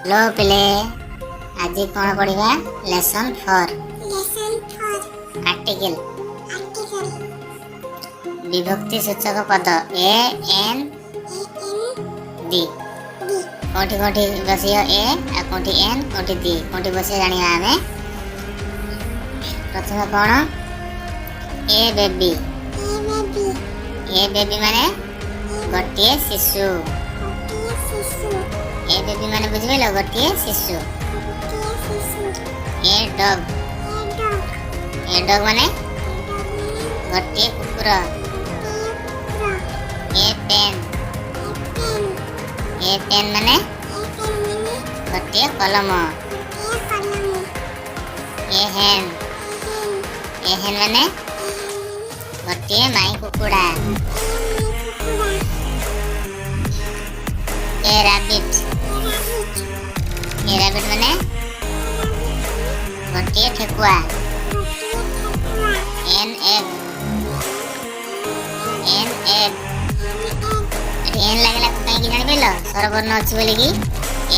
Hello ପିଲେ, ଆଜି କ'ଣ ପଢ଼ିବା? Lesson 4. Lesson 4. Article. Article. ବିଭକ୍ତି ସୂଚକ ପଦ ଏ, N, A, N, the. D. କୋଉଠି କୋଉଠି ବସିବ ଏ ଆଉ କୋଉଠି ଏନ୍, କୋଉଠି ଦି, କୋଉଠି ବସିବ ଜାଣିବା ଆମେ। ପ୍ରଥମେ କ'ଣ? A baby. A baby. A baby ମାନେ ଗୋଟିଏ ଶିଶୁ। ଗୋଟିଏ ଶିଶୁ। ଏ ବେବି ମାନେ ବୁଝିପାରିଲ? ଗୋଟିଏ ଶିଶୁ। ଗୋଟିଏ ଶିଶୁ। ଏ dog. A dog. A dog ମାନେ A dog ମାନେ ଗୋଟିଏ କୁକୁର। ଗୋଟିଏ କୁକୁର। ଏ pain. A pen. A pain ମାନେ A pen ମାନେ ଗୋଟିଏ କଲମ। ଗୋଟିଏ କଲମ। ଏ ହେନ୍। A hen. ଏ ହେନ୍ ମାନେ A hen ମାନେ ଗୋଟିଏ ମାଇ କୁକୁଡ଼ା। ଗୋଟିଏ ମାଇ କୁକୁଡ଼ା। ଏ rabbit. A rabbit. A rabbit ମାନେ A rabbit ମାନେ ଗୋଟିଏ ଠେକୁଆ। ଗୋଟିଏ ଠେକୁଆ। An egg. An N egg. An egg. ଏଠି ଏନ୍ ଲାଗିଲା କାହିଁକି ଜାଣିପାରିଲ? ସ୍ୱରବର୍ଣ୍ଣ ଅଛି ବୋଲିକି।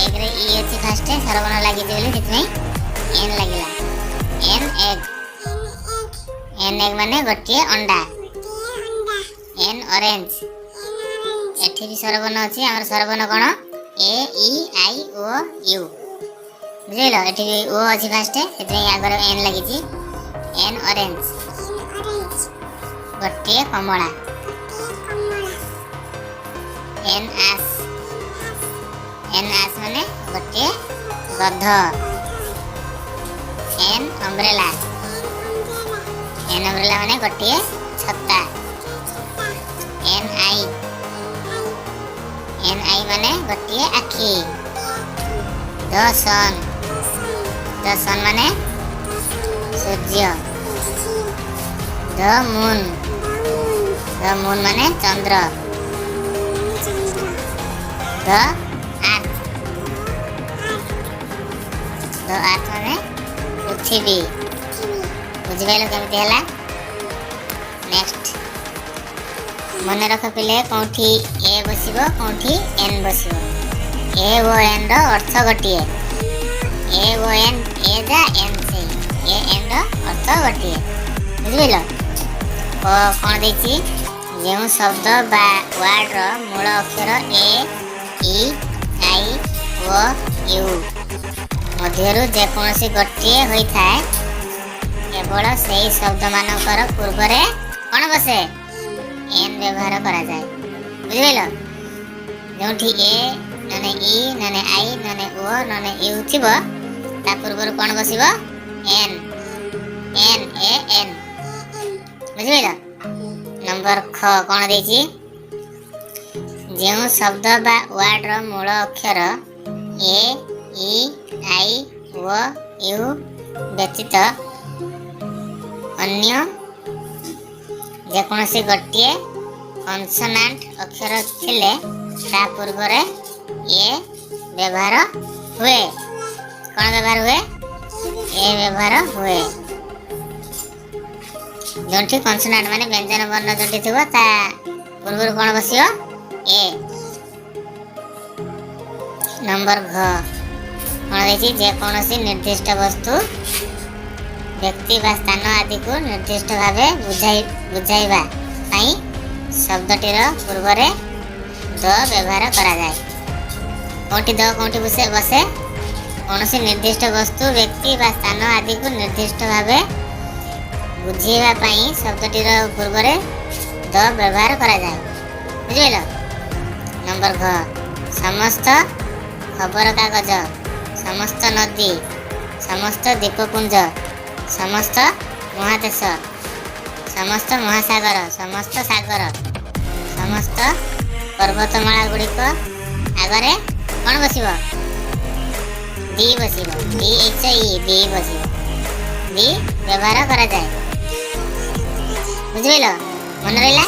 ଏଗ୍ରେ ଇ ଅଛି ଫାଷ୍ଟ, ସ୍ୱରବର୍ଣ୍ଣ ଲାଗିଛି ବୋଲି ସେଥିପାଇଁ ଏନ୍ ଲାଗିଲା। An egg. An egg. An egg ମାନେ ଗୋଟିଏ ଅଣ୍ଡା। ଗୋଟିଏ ଅଣ୍ଡା। N orange. An orange. ଏଠି ବି ସ୍ୱରବର୍ଣ୍ଣ ଅଛି ଆମର। ସ୍ୱରବର୍ଣ୍ଣ କ'ଣ? ଏ, ଇ, I, O, you. ବୁଝିପାରିଲ? ଏଠି ବି ଓ ଅଛି ଫାଷ୍ଟ, ସେଥିପାଇଁ ଆଗରେ ଏନ୍ ଲାଗିଛି। N orange. An orange. ଗୋଟିଏ କମଳା। ଗୋଟିଏ କମଳା। ଏନ୍ ଆସ୍। An ass. N ଆସ୍ ମାନେ ଗୋଟିଏ ଗଧ। ଗଧ। N umbrella. An umbrella. N umbrella ମାନେ ଗୋଟିଏ ଛତା। ଗୋଟିଏ ଛତା। N I. N I. N I ମାନେ ଗୋଟିଏ ଆଖି। ଗୋଟିଏ ଆଖି। ଦ ସନ୍। The sun. ଦ ସନ୍ ମାନେ The sun ମାନେ ସୂର୍ଯ୍ୟ। ସୂର୍ଯ୍ୟ। The Moon. The moon. The Moon ମାନେ ଚନ୍ଦ୍ର। The moon ମାନେ ଚନ୍ଦ୍ର। The earth. The earth. The earth ମାନେ ପୃଥିବୀ। ପୃଥିବୀ। ବୁଝିପାରିଲ କେମିତି ହେଲା? ନେକ୍ସଟ ମନେ ରଖ ପିଲେ, କେଉଁଠି ଏ ବସିବ, କେଉଁଠି ଏନ୍ ବସିବ। ଏ ଓ ଏନ୍ ର ଅର୍ଥ ଗୋଟିଏ। ଏ ଓ ଏନ୍, ଏ ଯା ଏନ୍ ସେଇ, ଏ ଏନ୍ ର ଅର୍ଥ ଗୋଟିଏ। ବୁଝିପାରିଲ? ଓ କ'ଣ ଦେଇଛି? ଯେଉଁ ଶବ୍ଦ ବା ୱାର୍ଡର ମୂଳ ଅକ୍ଷର ଏ, ଇ, I, O, you ମଧ୍ୟରୁ ଯେକୌଣସି ଗୋଟିଏ ହୋଇଥାଏ, କେବଳ ସେଇ ଶବ୍ଦମାନଙ୍କର ପୂର୍ବରେ କ'ଣ ବସେ? ଏନ୍ ବ୍ୟବହାର କରାଯାଏ। ବୁଝିପାରିଲ? ଯେଉଁଠି ଏ ନହେଲେ ଇ ନହେଲେ I ନହେଲେ ଓ ନହେଲେ you ଥିବ, ତା ପୂର୍ବରୁ କ'ଣ ବସିବ? ଏନ୍। N, A N. ବୁଝିପାରିଲ? ନମ୍ବର ଖ କ'ଣ ଦେଇଛି? ଯେଉଁ ଶବ୍ଦ ବା ୱାର୍ଡର ମୂଳ ଅକ୍ଷର ଏ, ଇ, I, O, you ବ୍ୟତୀତ ଅନ୍ୟ ଯେକୌଣସି ଗୋଟିଏ କନସନାଣ୍ଟ ଅକ୍ଷର ଥିଲେ, ତା ପୂର୍ବରେ ଏ ବ୍ୟବହାର ହୁଏ। କ'ଣ ବ୍ୟବହାର ହୁଏ? ଏ ବ୍ୟବହାର ହୁଏ। ଯେଉଁଠି କନସନାଣ୍ଟ ମାନେ ବ୍ୟଞ୍ଜନ ବର୍ଣ୍ଣ ଯେଉଁଠି ଥିବ, ତା ପୂର୍ବରୁ କ'ଣ ବସିବ? ଏ। ନମ୍ବର ଘ କ'ଣ ଦେଇଛି? ଯେକୌଣସି ନିର୍ଦ୍ଦିଷ୍ଟ ବସ୍ତୁ, ବ୍ୟକ୍ତି ବା ସ୍ଥାନ ଆଦିକୁ ନିର୍ଦ୍ଦିଷ୍ଟ ଭାବେ ବୁଝାଇବା ପାଇଁ ଶବ୍ଦଟିର ପୂର୍ବରେ ଦ ବ୍ୟବହାର କରାଯାଏ। କେଉଁଠି ଦ କେଉଁଠି ବସେ? କୌଣସି ନିର୍ଦ୍ଦିଷ୍ଟ ବସ୍ତୁ, ବ୍ୟକ୍ତି ବା ସ୍ଥାନ ଆଦିକୁ ନିର୍ଦ୍ଦିଷ୍ଟ ଭାବେ ବୁଝେଇବା ପାଇଁ ଶବ୍ଦଟିର ପୂର୍ବରେ ଦ ବ୍ୟବହାର କରାଯାଏ। ବୁଝିପାରିଲ? ନମ୍ବର ଘ, ସମସ୍ତ ଖବରକାଗଜ, ସମସ୍ତ ନଦୀ, ସମସ୍ତ ଦ୍ୱୀପପୁଞ୍ଜ, ସମସ୍ତ ମହାଦେଶ, ସମସ୍ତ ମହାସାଗର, ସମସ୍ତ ସାଗର, ସମସ୍ତ ପର୍ବତମାଳା ଗୁଡ଼ିକ ଆଗରେ କ'ଣ ବସିବ? ଦି ବସିବ। ଡି ଏଚ୍ ଇ, ଦି ବସିବ। ଦି ବ୍ୟବହାର କରାଯାଏ। ବୁଝିପାରିଲ? ମନେ ରହିଲା?